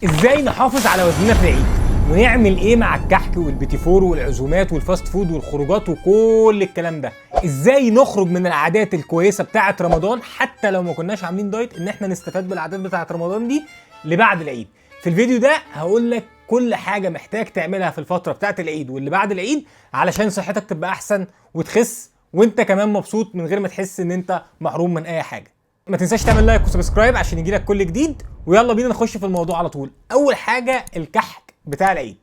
ازاي نحافظ على وزننا في العيد؟ ونعمل ايه مع الكحك والبيتيفور والعزومات وال fast food والخروجات وكل الكلام ده؟ ازاي نخرج من العادات الكويسة بتاعه رمضان حتى لو ما كناش عاملين دايت، ان احنا نستفاد بالعادات بتاعه رمضان دي لبعد العيد؟ في الفيديو ده هقول لك كل حاجة محتاج تعملها في الفترة بتاعه العيد واللي بعد العيد علشان صحتك تبقى احسن وتخس وانت كمان مبسوط من غير ما تحس ان انت محروم من اي حاجة. ما تنساش تعمل like و subscribe عشان يجيلك كل جديد، ويلا بينا نخش في الموضوع على طول. اول حاجة الكحك بتاع العيد.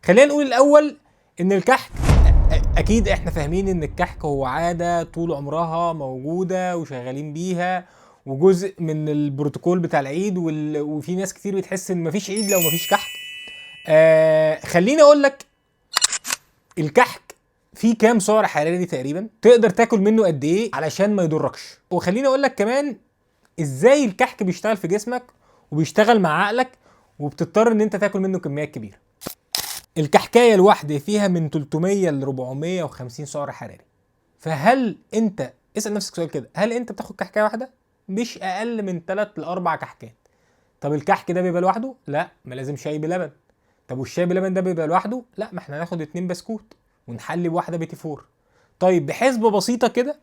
خلينا نقول الاول ان الكحك اكيد احنا فاهمين ان الكحك هو عادة طول عمرها موجودة وشغالين بيها وجزء من البروتوكول بتاع العيد، وفي ناس كتير بتحس ان مفيش عيد لو مفيش كحك. خليني اقول لك الكحك فيه كام سعر حراري تقريبا، تقدر تاكل منه قد ايه علشان ما يضركش، وخليني اقول لك كمان ازاي الكحك بيشتغل في جسمك وبيشتغل مع عقلك وبتضطر ان انت تاكل منه كميات كبيرة. الكحكايه الواحدة فيها من 300 ل 450 سعر حراري. فهل انت اسال نفسك سؤال كده، هل انت بتاخد كحكايه واحدة؟ مش اقل من 3 ل 4 كحكات. طب الكحك ده بيبقى لوحده؟ لا، ما لازم شاي بلبن. طب والشاي بلبن ده بيبقى لوحده؟ لا، ما احنا هناخد 2 بسكوت ونحلي بواحدة بيتي فور. طيب بحسبه بسيطة كده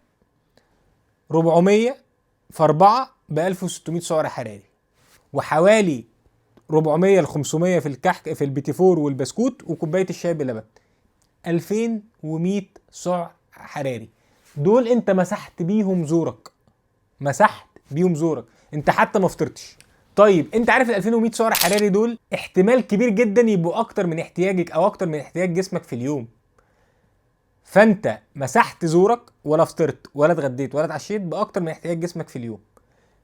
400 في 4 ب 1600 سعر حراري، وحوالي 400 ل 500 في الكحك في البيتي فور والبسكوت وكوبايه الشاي بلبن، 2100 سعر حراري. دول انت مسحت بيهم زورك، مسحت بيهم زورك، انت حتى ما فطرتش. طيب انت عارف ال 2100 سعر حراري دول احتمال كبير جدا يبقوا اكتر من احتياجك او اكتر من احتياج جسمك في اليوم. فانت مسحت زورك ولا فطرت ولا اتغديت ولا اتعشيت باكتر من احتياج جسمك في اليوم.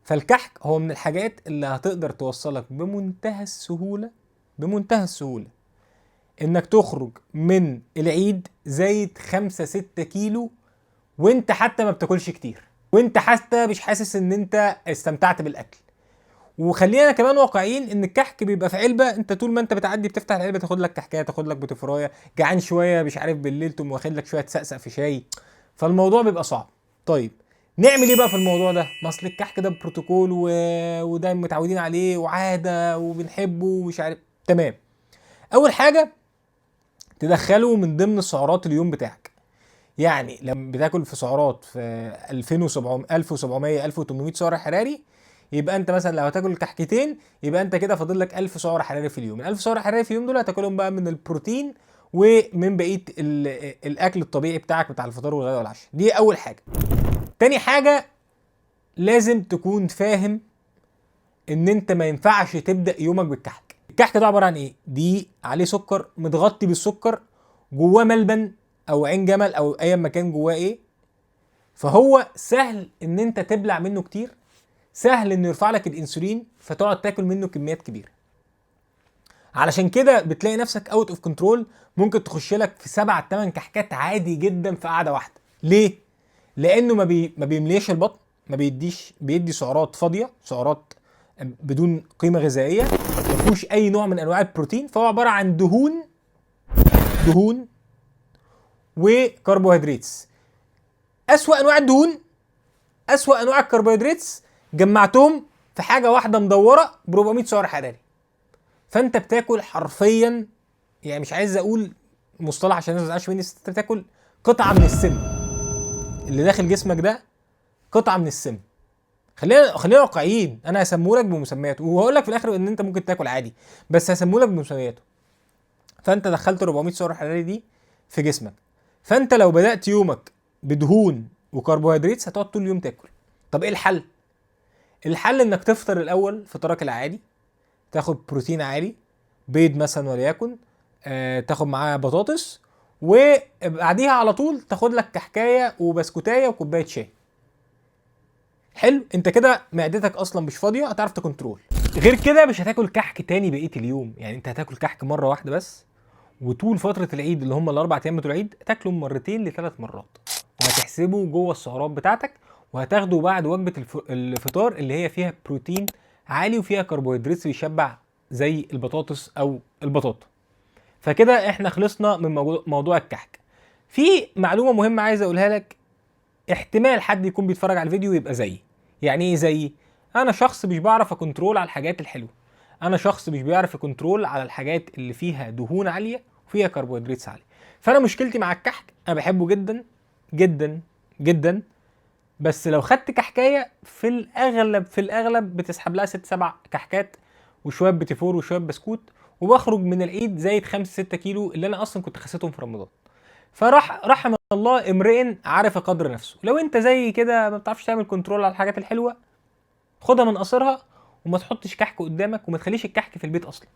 فالكحك هو من الحاجات اللي هتقدر توصلك بمنتهى السهولة، بمنتهى السهولة، انك تخرج من العيد زايد 5-6 كيلو وانت حتى ما بتاكلش كتير، وانت حتى مش حاسس ان انت استمتعت بالاكل. وخلينا كمان واقعيين ان الكحك بيبقى في علبة، انت طول ما انت بتعدي بتفتح العلبة تاخد لك كحكايه، تاخد لك بتفرايه، جعان شوية مش عارف بالليل تقوم واخد لك شوية سقسق في شاي، فالموضوع بيبقى صعب. طيب نعمل ايه بقى في الموضوع ده؟ ما اصل الكحك ده بروتوكول وده متعودين عليه وعاده وبنحبه ومش عارف. تمام، اول حاجة تدخله من ضمن سعرات اليوم بتاعك. يعني لما بتاكل في سعرات في 2700 1700 1800 سعر حراري، يبقى انت مثلا لو هتاكل كحكتين يبقى انت كده فاضل لك 1000 سعر حراري في اليوم. ال 1000 سعر حراري في اليوم دول هتاكلهم بقى من البروتين ومن بقية الاكل الطبيعي بتاعك بتاع الفطار والغداء والعشاء. دي اول حاجة. تاني حاجة لازم تكون فاهم ان انت ما ينفعش تبدا يومك بالكحك. الكحك ده عبارة عن ايه؟ دي عليه سكر، متغطي بالسكر، جواه ملبن او عين جمل او ايا ما كان جواه ايه، فهو سهل ان انت تبلع منه كتير، سهل انه يرفع لك الانسولين فتقعد تاكل منه كميات كبيرة. علشان كده بتلاقي نفسك out of control، ممكن تخش لك في 7 8 كحكات عادي جدا في قعدة واحدة. ليه؟ لانه ما بيمليش البطن، ما بيديش، بيدي سعرات فاضية، سعرات بدون قيمة غذائية، ما فيهوش اي نوع من انواع البروتين، فهو عبارة عن دهون، دهون وكربوهيدرات. اسوأ انواع الدهون، اسوأ انواع الكربوهيدرات، جمعتهم في حاجة واحدة مدورة ب 400 سعر حراري. فانت بتاكل حرفيا، يعني مش عايز اقول مصطلح عشان الناس ما تزعلش مني، بس انت بتاكل قطعه من السم اللي داخل جسمك ده، قطعه من السم. خلينا واقعيين، انا هسميه لك بمسمياته وهقول لك في الاخر ان انت ممكن تاكل عادي، بس هسميه لك بمسمياته. فانت دخلت 400 سعر حراري دي في جسمك، فانت لو بدات يومك بدهون وكربوهيدرات هتقعد طول اليوم تاكل. طب ايه الحل؟ الحل انك تفطر الاول فطارك العادي، تاخد بروتين عالي، بيض مثلا وليكن، تاخد معاه بطاطس، وبعديها على طول تاخد لك كحكايه وبسكوتايه وكوبايه شاي. حلو، انت كده معدتك اصلا مش فاضية، هتعرف ت control. غير كده مش هتاكل كحك تاني بقية اليوم، يعني انت هتاكل كحك مرة واحدة بس، وطول فترة العيد اللي هم ال4 ايام بتوع العيد تاكله مرتين لثلاث مرات، وهتحسبه جوه السعرات بتاعتك، وهتاخده بعد وجبة الفطار اللي هي فيها بروتين عالي وفيها كربوهيدرات بيشبع زي البطاطس او البطاطا. فكده احنا خلصنا من موضوع الكحك. في معلومة مهمة عايز اقولها لك، احتمال حد يكون بيتفرج على الفيديو ويبقى زيي. يعني ايه زيي؟ انا شخص مش بعرف ا control على الحاجات الحلوة، انا شخص مش بيعرف ي control على الحاجات اللي فيها دهون عالية وفيها كربوهيدرات عالية. فانا مشكلتي مع الكحك، انا بحبه جدا جدا جدا، بس لو خدت كحكايه في الاغلب بتسحب لها ست سبع كحكات وشوية بتيفور وشوية بسكوت، وبخرج من العيد زايد 5 6 كيلو اللي انا اصلا كنت خسيتهم في رمضان. فراح رحم الله امرئ عرف قدر نفسه. لو انت زي كده ما بتعرفش تعمل control على الحاجات الحلوه، خدها من قصرها وما تحطش كحك قدامك وما تخليش الكحك في البيت اصلا،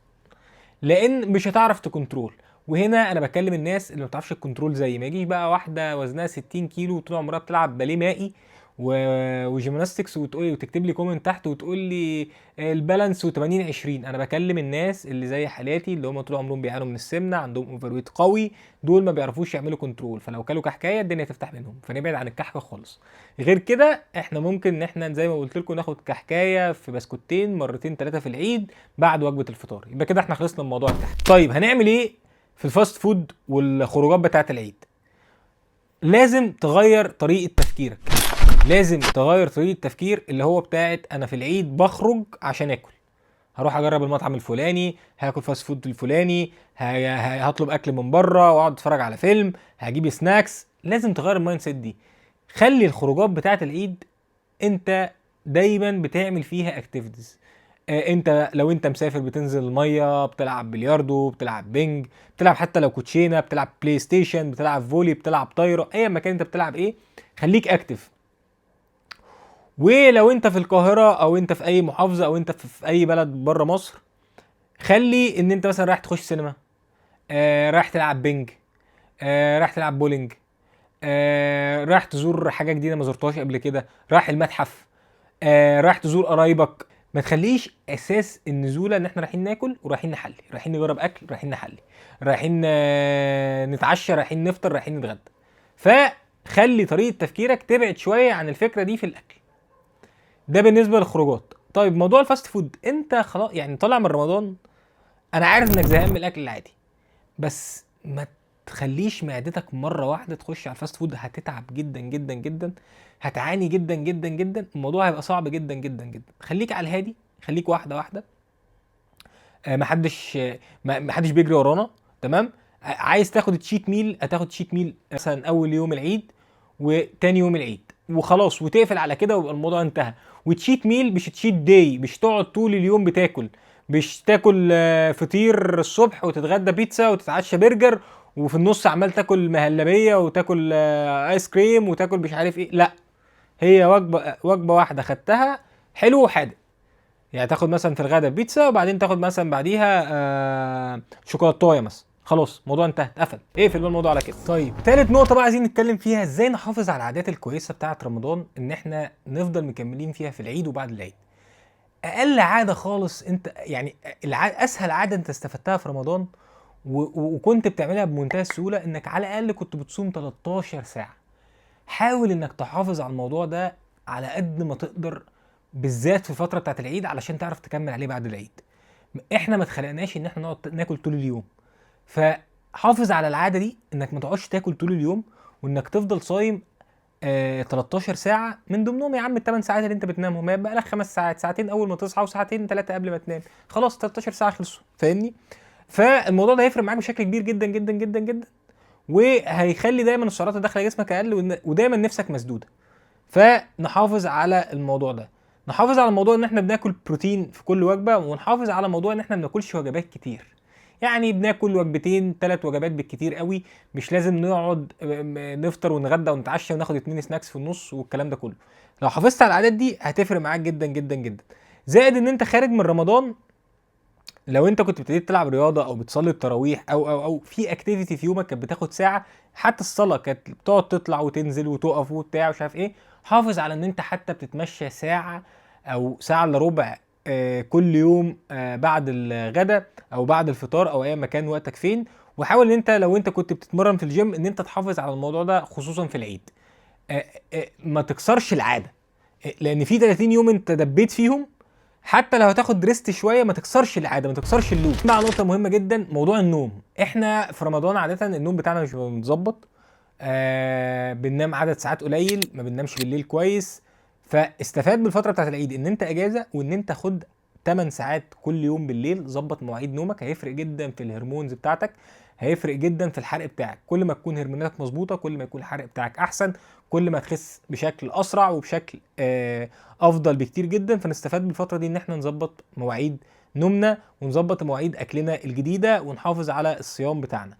لان مش هتعرف ت control. وهنا انا بكلم الناس اللي ما بتعرفش ال control، زي ما يجيش بقى واحدة وزنها 60 كيلو وطول عمرها بتلعب باليه مائي و gymnastics وتقول وتكتب لي comment تحت وتقول لي ال balance و80 20. انا بكلم الناس اللي زي حالاتي، اللي هم طول عمرهم بيعانوا من السمنه، عندهم overweight قوي، دول ما بيعرفوش يعملوا control، فلو كلوا كحكايه الدنيا تفتح منهم، فنبعد عن الكحك خالص. غير كده احنا ممكن ان احنا زي ما قلت لكم ناخد كحكايه في بسكوتين مرتين ثلاثة في العيد بعد وجبة الفطار. يبقى كده احنا خلصنا من موضوع الكحك. طيب هنعمل ايه في ال fast food والخروجات بتاعه العيد؟ لازم تغير طريقه تفكيرك، لازم تغير طريقه التفكير اللي هو بتاعت انا في العيد بخرج عشان اكل، هروح اجرب المطعم الفلاني، هاكل fast food الفلاني، هطلب اكل من بره واقعد اتفرج على فيلم، هجيب snacks. لازم تغير ال mindset دي. خلي الخروجات بتاعت العيد انت دايما بتعمل فيها activities. انت لو انت مسافر بتنزل الميه، بتلعب بلياردو، بتلعب ping، بتلعب حتى لو كوتشينه، بتلعب بلاي ستيشن، بتلعب volley، بتلعب طايره، اي مكان انت بتلعب ايه، خليك active. ولو انت في القاهرة او انت في اي محافظة او انت في اي بلد بره مصر، خلي ان انت مثلا رايح تخش سينما، رايح تلعب ping، رايح تلعب بولينج، رايح تزور حاجة جديدة ما زرتهاش قبل كده، رايح المتحف، رايح تزور قرايبك. ما تخليش اساس النزوله ان احنا رايحين ناكل ورايحين نحلي، رايحين نجرب اكل، رايحين نحلي، رايحين نتعشى، رايحين نفطر، رايحين نتغدى. فخلي طريقه تفكيرك تبعد شوية عن الفكرة دي في الاكل. ده بالنسبة للخروجات. طيب موضوع ال fast food، انت خلاص يعني طالع من رمضان، انا عارف انك زهقان من الاكل العادي، بس ما تخليش معدتك مرة واحدة تخش على ال fast food. هتتعب جدا جدا جدا، هتعاني جدا جدا جدا، الموضوع هيبقى صعب جدا جدا جدا. خليك على الهادي، خليك واحدة واحده. محدش بيجري ورانا، تمام؟ عايز تاخد cheat meal، هتاخد cheat meal مثلا اول يوم العيد وتاني يوم العيد وخلاص، وتقفل على كده ويبقى الموضوع انتهى. و cheat meal مش cheat day، مش تقعد طول اليوم بتاكل، مش تاكل فطير الصبح وتتغدى بيتزا وتتعشى برجر وفي النص عمال تاكل مهلبية وتاكل ايس كريم وتاكل مش عارف ايه. لا، هي وجبه واحدة خدتها حلو وحادق، يعني تاخد مثلا في الغدا بيتزا وبعدين تاخد مثلا بعديها شوكولاتايه مثلا، خلاص الموضوع انتهى، اتقفل، اقفل بقى الموضوع على كده. طيب تالت نقطة بقى عايزين نتكلم فيها، ازاي نحافظ على العادات الكويسة بتاعه رمضان ان احنا نفضل مكملين فيها في العيد وبعد العيد. اقل عادة خالص انت يعني اسهل عادة انت استفدتها في رمضان وكنت بتعملها بمنتهى السهوله، انك على الاقل كنت بتصوم 13 ساعة. حاول انك تحافظ على الموضوع ده على قد ما تقدر، بالذات في الفترة بتاعت العيد، علشان تعرف تكمل عليه بعد العيد. احنا ما اتخلقناش ان احنا نقعد ناكل طول اليوم، فحافظ على العادة دي انك ما تقعدش تاكل طول اليوم، وانك تفضل صايم 13 ساعة، من ضمنهم يا عم ال 8 ساعات اللي انت بتنامهم، هيبقى لك 5 ساعات، ساعتين اول ما تصحى وساعتين ثلاثة قبل ما تنام، خلاص 13 ساعة خلصوا، فاهمني؟ فالموضوع ده هيفرق معاك بشكل كبير جدا جدا جدا جدا، وهيخلي دايما السعرات اللي داخله جسمك اقل، ودايما نفسك مسدودة. فنحافظ على الموضوع ده، نحافظ على موضوع ان احنا بناكل بروتين في كل وجبة، ونحافظ على موضوع ان احنا ما بناكلش وجبات كتير، يعني بناكل وجبتين ثلاث وجبات بالكتير قوي، مش لازم نقعد نفطر ونغدى ونتعشى وناخد اتنين snacks في النص والكلام ده كله. لو حافظت على العادات دي هتفرق معاك جدا جدا جدا. زائد ان انت خارج من رمضان، لو انت كنت ابتديت تلعب رياضة او بتصلي التراويح او في activity في يومك كانت بتاخد ساعة، حتى الصلاة كانت بتقعد تطلع وتنزل وتقف وبتاع ومش عارف ايه، حافظ على ان انت حتى بتتمشى ساعة او ساعة الا ربع كل يوم بعد الغداء او بعد الفطار او اي مكان وقتك فين. وحاول ان انت لو انت كنت بتتمرن في الجيم ان انت تحافظ على الموضوع ده خصوصا في العيد. ما تكسرش العادة، لان في 30 يوم انت دبيت فيهم، حتى لو هتاخد rest شوية ما تكسرش العادة، ما تكسرش ال loop. مع نقطة مهمة جدا، موضوع النوم. احنا في رمضان عادة النوم بتاعنا مش بيبقى متظبط، بننام عدد ساعات قليل، ما بننامش بالليل كويس. فاستفاد بالفترة بتاعت العيد ان انت اجازه، وان انت خد 8 ساعات كل يوم بالليل. ظبط مواعيد نومك، هيفرق جدا في ال hormones بتاعتك، هيفرق جدا في الحرق بتاعك. كل ما تكون هرموناتك مظبوطة كل ما يكون الحرق بتاعك احسن، كل ما تخس بشكل اسرع وبشكل افضل بكتير جدا. فنستفاد بالفترة دي ان احنا نظبط مواعيد نومنا ونظبط مواعيد اكلنا الجديدة ونحافظ على الصيام بتاعنا.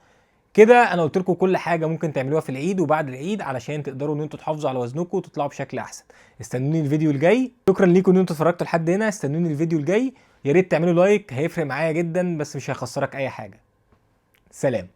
كده انا قلت لكم كل حاجة ممكن تعملوها في العيد وبعد العيد علشان تقدروا ان انتوا تحافظوا على وزنكم وتطلعوا بشكل احسن. استنوني الفيديو الجاي. شكرا ليكم ان انتوا اتفرجتوا لحد هنا. استنوني الفيديو الجاي، يا ريت تعملوا like، هيفرق معايا جدا بس مش هيخسرك اي حاجة. سلام.